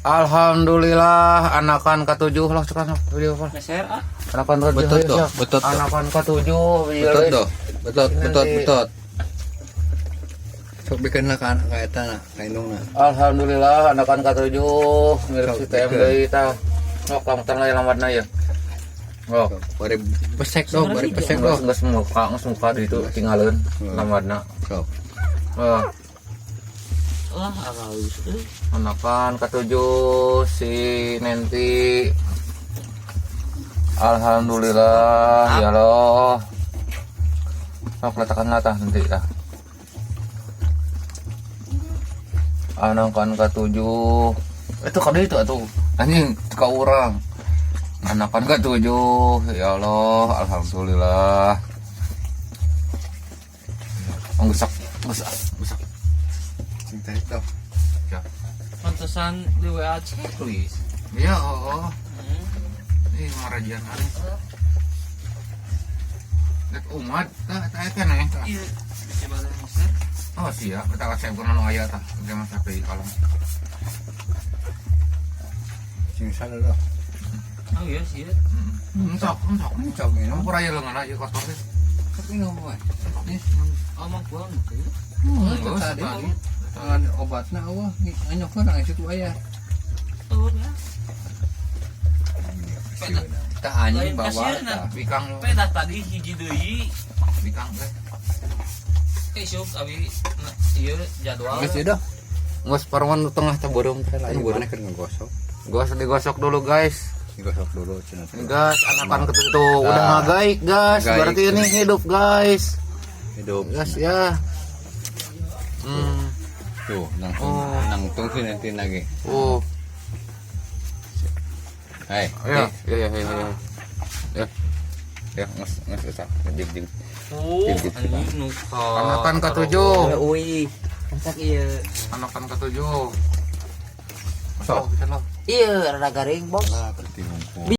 Alhamdulillah, anakan ketujuh lah sekarang video apa? Meser ah. Anakan ketujuh. Betot Ayo, doh, siap. betot doh. Anakan ketujuh, iya, Betot guys. Doh. Betot, Ini betot, nanti. Betot. Sok bikeun lah ka anak ka eta na, ka indungna. Alhamdulillah, anakan ketujuh milik Sok, si TM bikeun. Deui tah. Sok langsung lah lambatna ya. Oh, Sok, bari pesek doh, bari pesek doh. Geus geus muka di itu tinggalin lambatna. Sok. Oh, Lah halus euy. Anakan ketujuh si Nenti. Alhamdulillah ya Allah. Sok letakkan lah tah nanti tah. Anakan ketujuh. Itu kade itu atuh. Anjing ka urang. Anakan ketujuh ya Allah, alhamdulillah. Oh, gesak, gesak, gesak. Sing tarik doh. Ya. Pantesan di WA checklist. Iya, oh. Ini marajian aneh. Rek umat, tah tah eta neh tah. Iya, bisa balik meser. Oh siap, kita kasih nu aya tah. Engke mah sampai kalong. Sing sada doh. Oh iya sih. Heeh. Sok, sok. Sok minum. Campur aya leungeun aya kotor teh. Sok minum wae. Nih, Oh, mah gua mah. oh, itu Oh, tadi. tadi. Tangan obatna eueuh nganyokeun nang situ aya. Oh, ya. Tah anjing Lain bawa kasieun, tah. Bikang Pedah tadi hiji deui. Bikang teh. Eh sok abi nah, ieu jadwal. Geus ieu doh. Geus parwan tengah teh beureum teh Lain lain beureum. mana keur ngegosok. Gosok digosok dulu guys. Digosok dulu cenah. Ini guys, anakan ketujuh udah Tah. ngagaik guys. Ngagaik. Berarti ini hidup guys. Hidup. Gas ya. Tuh, langsung Oh. nangtung sih nanti lagi. Oh, Hai. ya, ya, ya, ya, ya. Ya. Ya, nges nges usah. Jig jig. Oh, Jig, jig. anjing nu ka. Anakan ketujuh. Ui, masak iya. Anakan ketujuh. Sok. Sok, bisa lah. Iya, rada garing, Bos. Lah, berarti ngumpul.